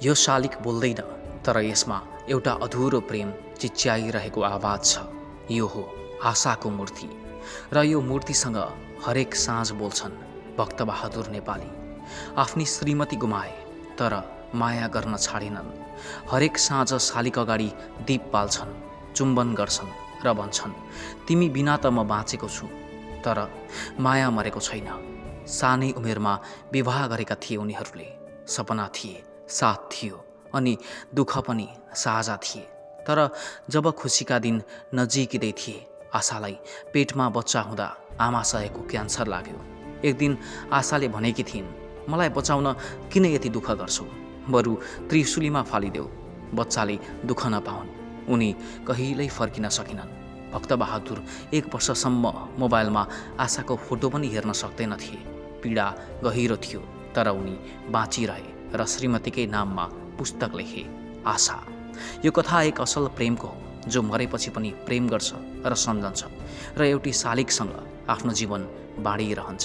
यो शालिक बोल्दैन, तर यसमा एउटा अधुरो प्रेम चिच्याइरहेको आवाज छ। यो हो आशाको मूर्ति र यो मूर्तिसँग हरेक साँझ बोल्छन् भक्तबहादुर नेपाली। आफ्नी श्रीमती गुमाए तर माया गर्न छाडेनन्। हरेक साँझ शालिक अगाडि दीप बाल्छन्, चुम्बन गर्छन् र भन्छन्, तिमी बिना त म बाँचेको छु, तर माया मरेको छैन। सानै उमेरमा विवाह गरेका थिए उनीहरूले। सपना थिए, साथ थियो अनि दुःख पनि साझा थिए। तर जब खुसीका दिन नजिकिँदै थिए, आशालाई पेटमा बच्चा हुँदा आमाशयको क्यान्सर लाग्यो। एक दिन आशाले भनेकी थिइन्, मलाई बचाउन किन यति दुःख गर्छौ, बरु त्रिशुलीमा फालिदेऊ, बच्चाले दुःख नपाउन्। उनी कहिल्यै फर्किन सकिनन्। भक्तबहादुर 1 वर्षसम्म मोबाइलमा आशाको फोटो पनि हेर्न सक्दैनथे। पीडा गहिरो थियो, तर उनी बाँचिरहे र श्रीमतीकै नाममा पुस्तक लेखे, आशा। यो कथा एक असल प्रेमको हो, जो मरेपछि पनि प्रेम गर्छ र सम्झन्छ र एउटी शालिकसँग आफ्नो जीवन बाँडिरहन्छ।